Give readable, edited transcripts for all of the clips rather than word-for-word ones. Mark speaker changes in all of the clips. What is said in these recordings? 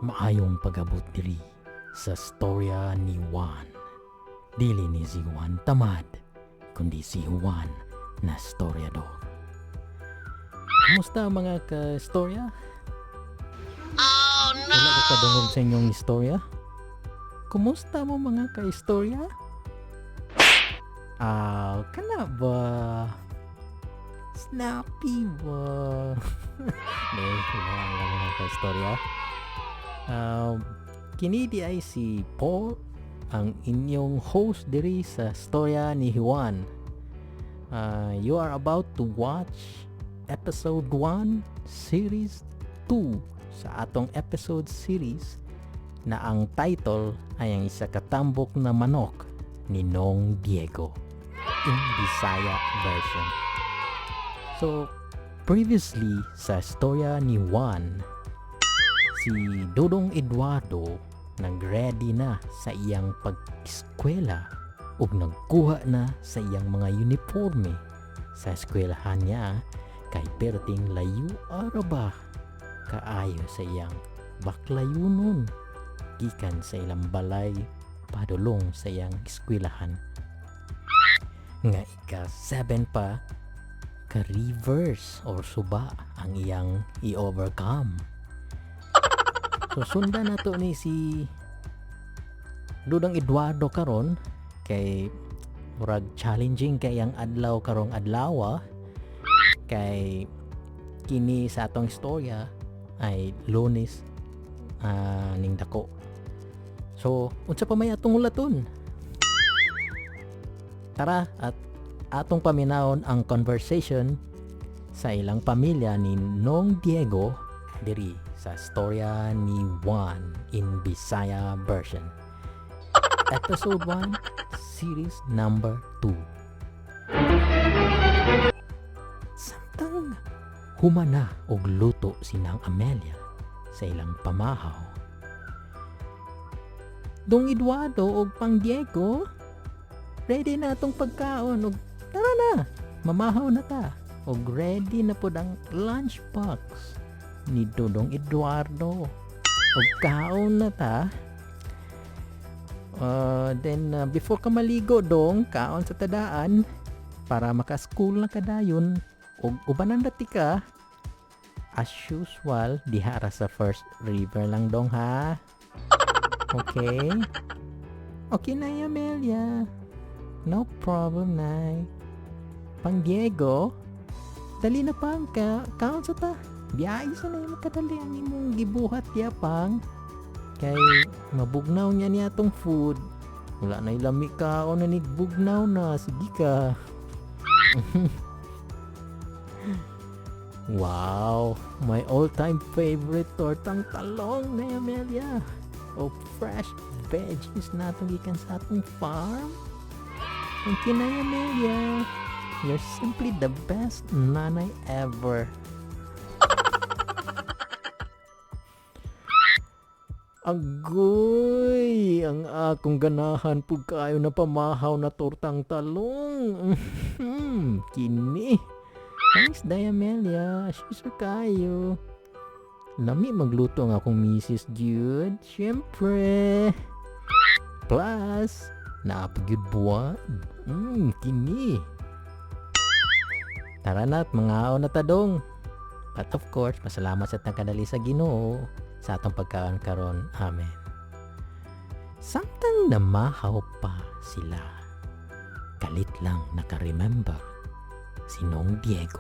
Speaker 1: Maayong pag-abot diri sa storya ni Juan. Dili ni si Juan Tamad, kundi si Juan na storyador. Kumusta, mga ka-istorya?
Speaker 2: Oh no!
Speaker 1: Wala ko kadungog sa inyong istorya. Kumusta mo, mga ka-istorya? Ah, kana ba? Snappy ba? Hindi, wala lang, mga ka-istorya. Kini di ay si Paul, ang inyong host diri sa Storya ni Juan. You are about to watch episode 1, series 2 sa atong episode series na ang title ay Ang Isa Katambok na Manok ni Nong Diego in Bisaya version. So, previously sa Storya ni Juan, si Dodong Eduardo nagready na sa iyang pag-eskwela ug nagkuha na sa iyang mga uniforme sa eskwelahan niya kay perting layo ara ba kaayo sa iyang baklayunon gikan sa ilang balay padulong sa iyang eskwelahan nga ika 7 pa ka rivers or suba ang iyang i-overcome. So sundan nato ni si Dudang Eduardo karon kay murag challenging kay ang adlaw karong adlawa kay kini sa atong istorya ay Lunes ning dako. So unsa pa may atong ulaton? Tara at atong paminawon ang conversation sa ilang pamilya ni Nong Diego diri sa Storya ni Juan in Bisaya version. Episode 1, series number 2. Samtang humana og luto si Nang Amelia sa ilang pamahaw. "Dong Eduardo og Pang Diego, ready na atong pagkaon og tara na, mamahaw na ta." Og ready na pod ang lunchbox ni Dodong Eduardo. Og kaon na ta. Then before ka maligo, dong, kaon sa ta daan para maka-school na kadayon ug ubanan dati ka as usual diha ra sa first river lang, dong, ha. Okay? Okay na, Amelia. No problem, Nay. Pang Diego, dali na pang ka, kaon sa ta. Biyahe sa na yung kadali ang imong gibuhat ya, pang. Kay mabugnaw niya niya atong food. Wala na ilami kaon na bugnaw na. Sige ka. Wow, my all-time favorite tortang talong na, Amelia. O fresh veggies na itong gikan sa atong farm. Thank you na, Amelia. You're simply the best nanay ever. Agoy! Ang akong ganahan pud kaayo na pamahaw na tortang talong. Kini. Thanks, Day Amelia. She's kaayo. Lami magluto ang akong misis, Jude. Siyempre. Plus, naa pa gyud buwan. Kini. Tara na at mangaon na ta, dong. But of course, pasalamat sa tang kadali sa Ginoo sa atong pagkaon karon. Amen. Samtang namahaw pa sila, kalit lang naka-remember si Nong Diego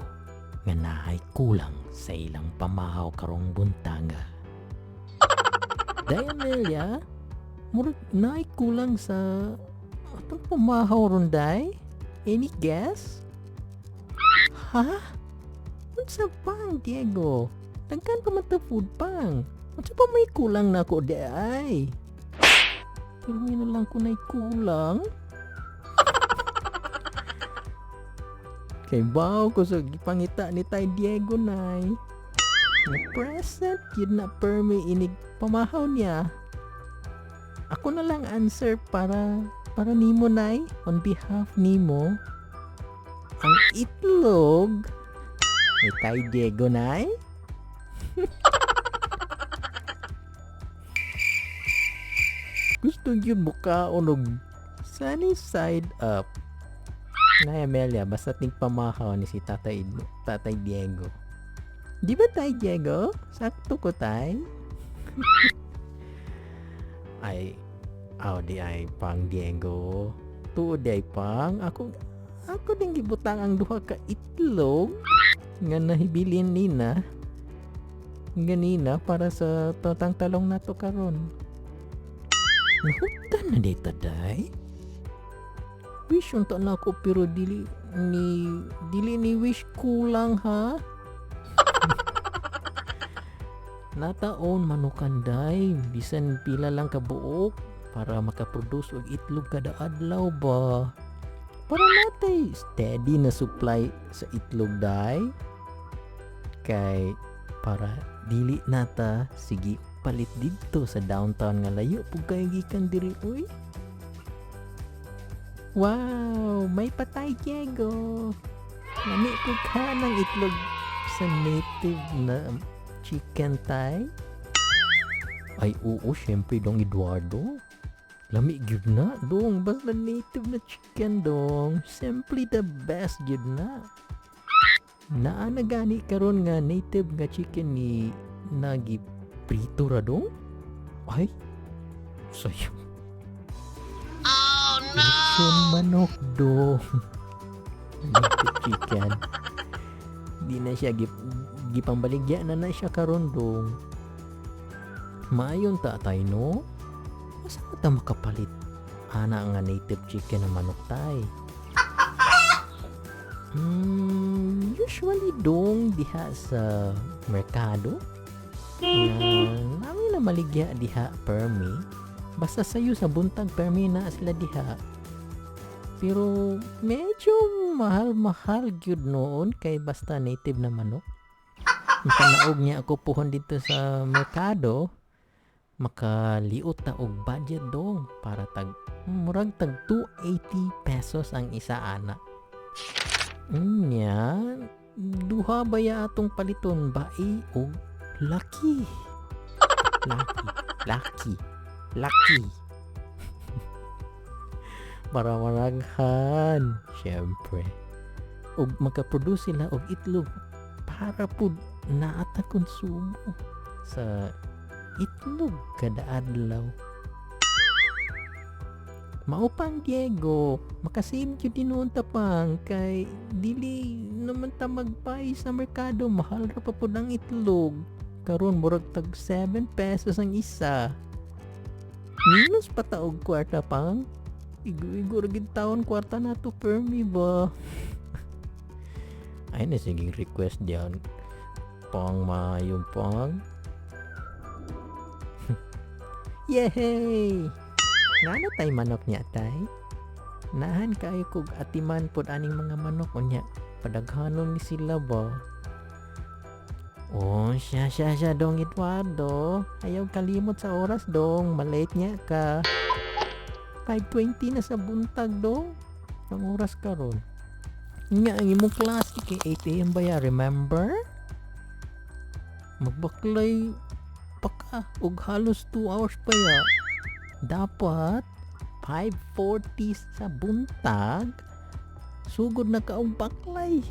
Speaker 1: nga naay kulang sa ilang pamahaw karong buntaga. "Day Amelia, murag naay kulang sa atong pamahaw ron, day. Any guess?" "Ha? Unsa, pang Diego? Daghan pa man ta food, pang. Unsa pa may kulang na ako di ay?" "Pero may na lang ko na'y kulang. Kay baw ko sa gipangita ni Tay Diego, nay. Na present yun na permi inig pamahaw niya. Ako na lang answer para nimo, nay, on behalf nimo. Ang itlog ni Tay Diego, nay." Gusto gyud mukaon og sunny side up. Nay Amelia, basta tigpamahaw ni si Tatay, Tatay Diego. Di ba, Tay Diego? Sakto ko, Tay? Ay, aw di ay pang Diego. Tuod di ay pang. Ako din gibutang ang duha ka itlog nga nahibilin nina ganina para sa tortang talong nato karon. Nahugtan na di ta, day. Wish unta na ako pero dili ni wish kulang ha. Nataon manukan, day, bisan pila lang ka buok para makaproduce og itlog kada adlaw ba. Para natay steady na supply sa itlog, day. Kay para dili nata sige palit didto sa downtown nga layo pug kayo gikan diri uy. Wow, may patay, Diego. Lami ko ka ng itlog sa native na chicken, tay. Ay oo, syempre, dong Eduardo. Lami gyud na, dong. Basta native na chicken, dong. Simply the best gyud na. Naa na gani karon nga native nga chicken ni nagi prito ra, dong. Ay, sayo.
Speaker 2: Oh no!
Speaker 1: Lechon manok, dong. Native chicken. Di na siya gipambaligya na na siya karon, dong. Maayon ta, tay, no? Asa ta makapalit ana nga native chicken na manok, tay? Usually dong diha sa merkado nga namin na maligya diha permi. Basta sayo sa buntag permi na sila diha. Pero medyo mahal-mahal gyud noon kay basta native na manok. Makanaog niya ako puhon dito sa merkado, makaliot ta og budget, dong, para tag murag tag 280 pesos ang isa ana. Nya, duha ba ya atong paliton, bai og laki? Laki, laki, laki. Para maraghan, syempre. Ug makaproduce sila og itlog para pud naata konsumo sa itlog kada adlaw. Mao pang Diego, makasave gyud tinuon ta pang kay dili naman ta magpay sa merkado, mahal ra pa pud ang itlog. Karon murag tag 7 pesos ang isa. Minus pa ta og kwarta pang. Igo-igo ra gid taon kwarta nato permi ba. Ay na sige request diyan. Pang maayo pang. Yehey! Ngano tay manok niya, tay? Nahan kayo kog atiman pod aning mga manok unya. Padaghanon ni sila ba? Oh, siya siya siya dong Eduardo. Ayaw kalimot sa oras, dong. Malate niya ka. 5:20 na sa buntag, dong. Ang oras karon. Nga ang imong klase kay 8 a.m. ba ya, remember? Magbaklay pa ka og halos 2 hours pa ya. Dapat 5:40 sa buntag sugod na ka og baklay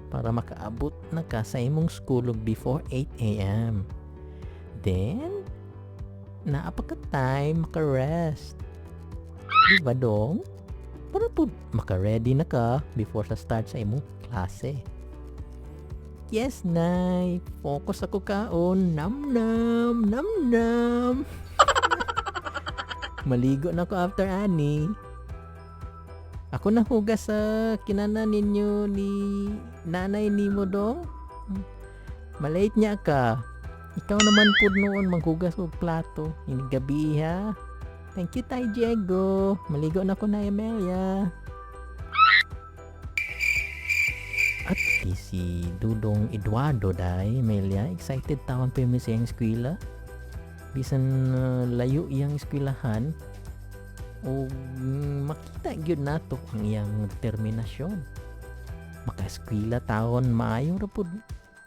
Speaker 1: para makaabot na ka sa imong school og before 8 a.m. Then, naa pa ka time maka-rest. Di ba, dong? Para po maka-ready na ka before sa start sa imong klase. Yes, Nay. Focus ako kaon. Nam nam, nam nam. Maligo na ako after ani. Ako na hugas sa kinana ninyo ni nanay nimo, dong. Malate niya ka. Ikaw naman pud noon maghugas og plato. Ini gabi ha. Thank you, Tay Diego. Maligo na ko na, Emilia. At least si Dudong Eduardo, day, Emilia, excited taon pa yung sa iyang eskwela. Bisan layo iyang eskwelahan, o makita gyud nato ang iyang determinasyon. Makaeskwela taon maayo ra pud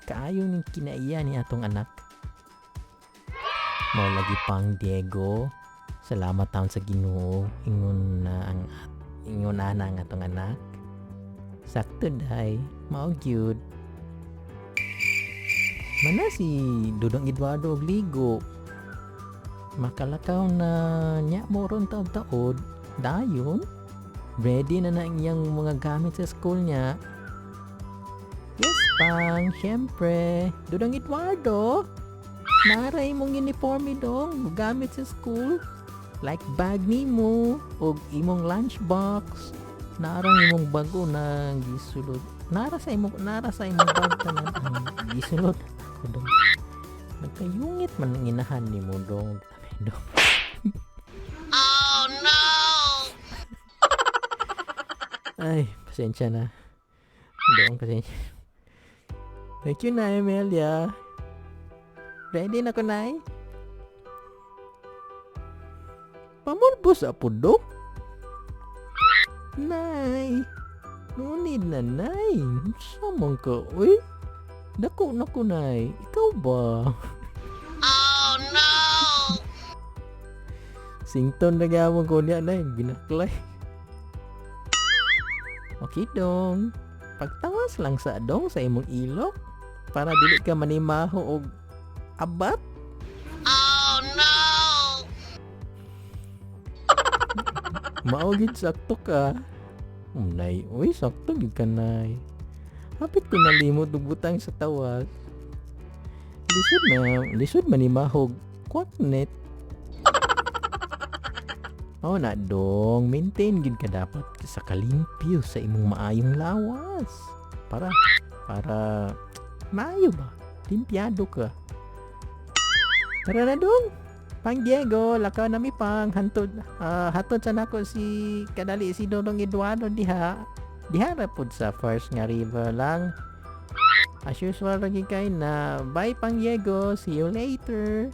Speaker 1: kaayo ning kinaiya ni atong anak. Mao lagi pang Diego. Salamat taon sa Ginoo, ingon na ang ingon ana ang atong anak. Sakto day, mao gyud. Mana si Dudong Eduardo og ligo. Makalakaw na niya mo ron taod-taod. Dayon, ready na na ang iyang mga gamit sa school niya. Yes, pang, syempre. Dudong Eduardo, naray mong uniforme dong, gamit sa school. Like bag nimo og imong lunchbox. Narang imong bago na gisulod. Nara sa imong bag tanan ang gisulod. Ako dong. Nagkayungit man ang inahan nimo dong. Dong.
Speaker 2: Oh no!
Speaker 1: Ay, pasensya na. Dong, pasensya. Thank you na, Emilia. Ready na ko, Nay? Pamulbos sa pudok? Nay, no need na, Nay. Samang ka, uy. Dako na ko, Nay. Ikaw ba?
Speaker 2: Oh no!
Speaker 1: Sington na gawang ko niya, Nay. Binaklay. Okay, dong. Pagtawas lang sa dong sa imong ilok para dili ka manimaho og abat.
Speaker 2: Oh no!
Speaker 1: Mao gid sakto ka. Nay, uy, sakto gid ka, Nay. Hapit ko nalimot og butang sa tawas. Lisod na, lisod manimahog kwaknet. Oh na dong, maintain gid ka dapat sa kalimpyo sa imong maayong lawas. Para maayo ba? Limpyado ka. Tara na dong. Pang Diego, lakaw na mi pang hantod hatod sa nako si kadali si Dodong Eduardo diha. Diha ra pud sa first nga river lang. As usual lagi kay na bye, Pang Diego, see you later.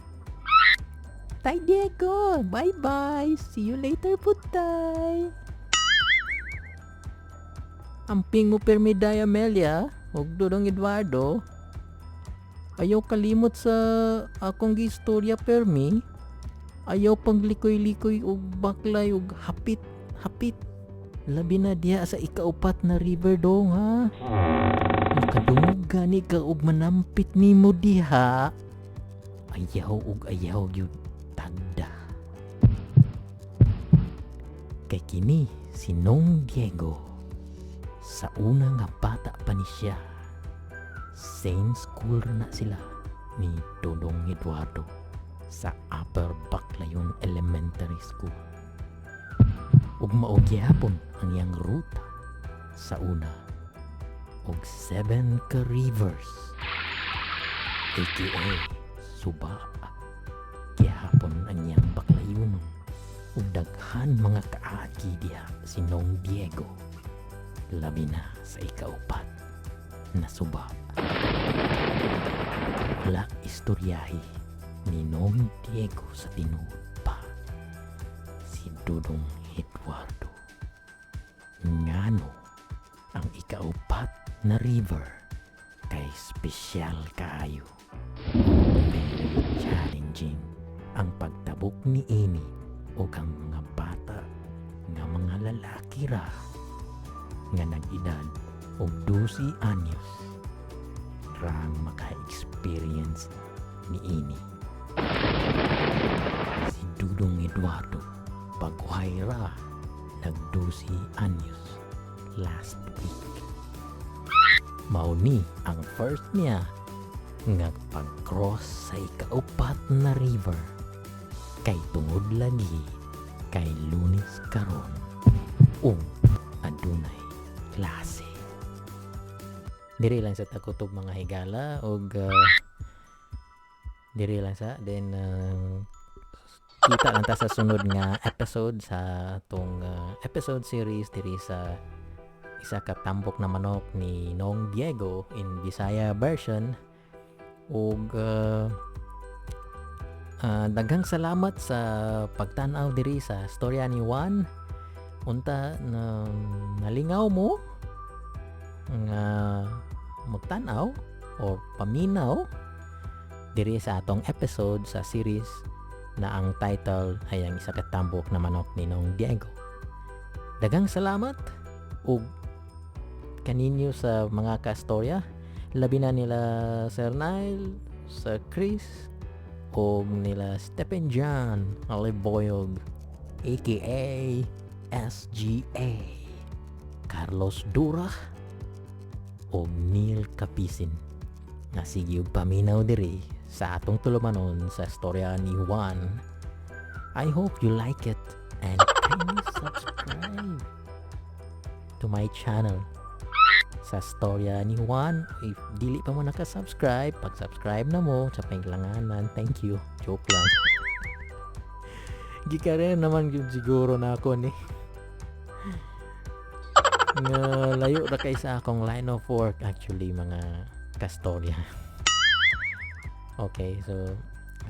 Speaker 1: Tay Diego, bye bye. See you later pud, tay. Amping mo permi day, Amelia ug Dodong Eduardo. Ayaw kalimot sa akong giistorya permi. Ayaw paglikoy-likoy og baklay og hapit, hapit. Labi na diha sa ikaupat na river dong ha. Makadungog gani ka og manampit nimo diha. Ayaw og ayaw gyud tagda. Kay kini si Nong Diego sa una nga bata pa ni siya. Same school na sila ni Dodong Eduardo sa Upper Baclayon Elementary School. Ug mao gyapon ang iyang ruta sa una og seven ka rivers, aka suba, gihapon ang iyang baklayunon ug daghan mga kaagi diha si Nong Diego, labi na sa ikaupat na suba. Wala istoryahi ni Nong Diego sa tinuod pa si Dudong Eduardo ngano ang ikaupat na river kay espesyal kaayo. Very challenging ang pagtabok ni ini o ang mga bata nga mga lalaki ra nga nag-edad og 12 anyos rang maka-experience ni ini. Si Dudong Eduardo paghuhay ra nag 12 anyos last week. Mao ni ang first niya nga pag-cross sa ikaupat na river kay tungod lagi kay Lunes karon ug adunay klase. Diri lang sa takutob, mga higala, og diri lang sa then kita lang ta sa sunod nga episode sa atong episode series diri sa Isa Ka Tambok na Manok ni Nong Diego in Bisaya version ug daghang salamat sa pagtan-aw diri sa Storya ni Juan. Unta na nalingaw mo nga magtan-aw or paminaw diri sa atong episode sa series. Na ang title ay "Ang Isa ka Tambok na Manok ni Nong Diego." Daghang salamat ug kaninyo sa mga kastorya, labi na nila Sir Nile, Sir Chris, o nila Stephen John Aliboyog aka SGA, Carlos Dura o Neil Capisin nga sige og paminaw diri sa atong tulumanon sa Storya ni Juan. I hope you like it and kindly subscribe to my channel sa Storya ni Juan. If dili pa mo naka-subscribe, pag-subscribe na mo sa panglanganan. Thank you. Joke lang. Gikareer naman yun siguro na ako ni. Nga layo ra kay sa akong line of work actually, mga kastorya. Okay, so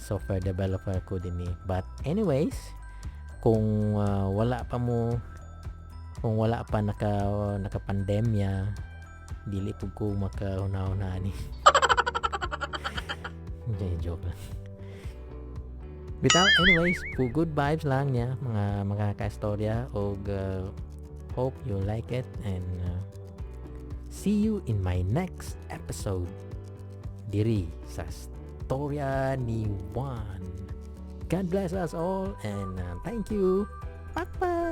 Speaker 1: software developer ko din eh. But anyways, kung wala pa mo kung wala pa naka pandemya, dili pud ko makahuna-huna ni. Hindi, joke lang. Bitaw, anyways, po good vibes lang niya mga kaistorya og hope you like it and see you in my next episode diri sa Storya ni Juan. God bless us all and thank you. Bye bye.